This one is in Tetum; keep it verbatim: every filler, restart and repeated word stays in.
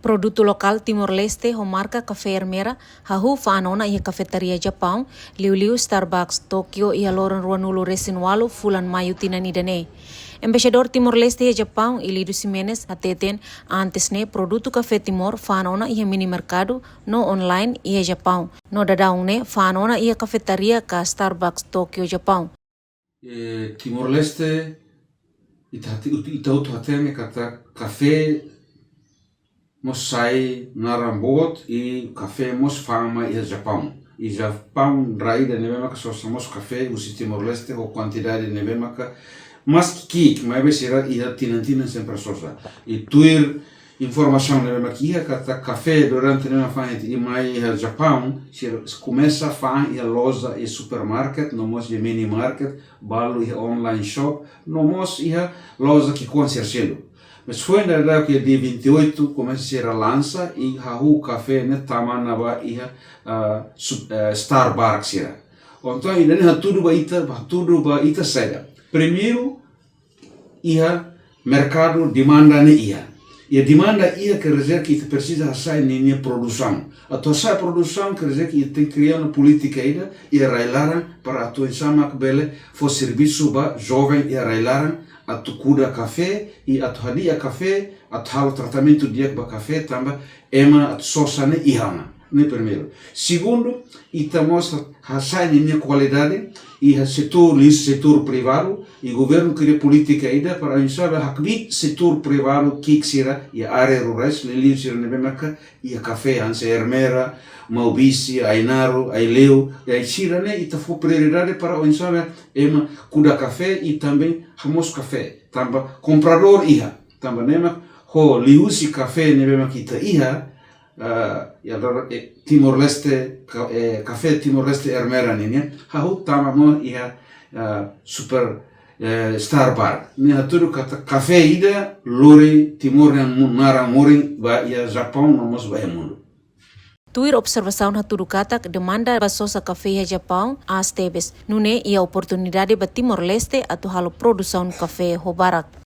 Produtu lokál Timor-Leste ho marka kafé Ermera hahú fa'an ona iha kafetaria Japaun, liuliu Starbucks Tokyo iha loron ruanulu resin walu fulan Maiu tinan ida-ne'e. Embaixadór Timor-Leste iha Japaun, Ilido Ximenes, hateten antes ne'e produtu kafé Timor fa'an ona iha mini merkadu no online iha Japaun. No daudaun ne'e fa'an ona iha kafetaria ka Starbucks Tokyo Japaun. Eh, Timor-Leste, ita hati-, ita hotu hatene katak kafé mós sai naran boot i kafé mós fa'an mai iha Japaun. I Japaun rai ida ne'ebé maka sosa mós kafé husi Timor-Leste ho kuantidade ne'ebé maka maski ki'ik, maibé sira iha tinan-tinan sempre sosa. I tuir informasaun ne'ebé maka iha katak kafé durante ne'e fa'an iha, mai iha Japaun, sira komesa fa'an iha loja i supermarket, no mós iha mini market, balu iha online shop, no mós iha loja ki'ikoan sira seluk. Mas foin daudauk iha dia vinte e oito, komesa sira lansa i hahú kafé ne'e tama ona ba iha, ah, sup-, eh, Starbucks sira. Entaun, ida-ne'e hatudu ba ita, hatudu ba ita saida. Primeiru, iha merkadu demanda ne'e iha. Iha demanda iha quer dizer que ita presiza hasa'e ninia produsaun. Atu hasa'e produsaun quer dizer que ita tenke kria ona polítika ida iha rai-laran para atu oinsá mak bele fó servisu ba joven iha rai-laran atu kuda kafé i atu hadi'a kafé, atu halo tratamentu di'ak ba kafé, tanba ema atu sosa ne'e iha ona. Ne'e primeiru. Segundu, ita mós hasa'e ninia kualidade iha setór, liuhusi setór privadu, i governu kria polítika ida para oinsá bele hakbiit setór privadu ki'ik sira iha área rurais, liuliu sira ne'ebé maka iha kafé hanesan Ermera, Maubisse, Ainaro, Aileu, i sira-ne'e ita fó prioridade para oinsá bele ema kuda kafé i também hamoos kafé, tanba kompradór iha, tanba ne'e mak ho liuhusi kafé ne'ebé mak ita iha, ah, iha loron, eh, Timor-Leste, ka-, eh, kafé Timor-Leste Ermera nian, hahú tama mós iha, ah, super, eh, Starbucks. Ne'e hatudu katak kafé ida lori Timor nian mu-, naran murin ba iha Japaun no mós ba iha mundu. Tuir observasaun hatudu katak demanda ba sosa kafé iha Japaun aas tebes. Nune'e iha oportunidade ba Timor-Leste atu halo produsaun kafé ho barak.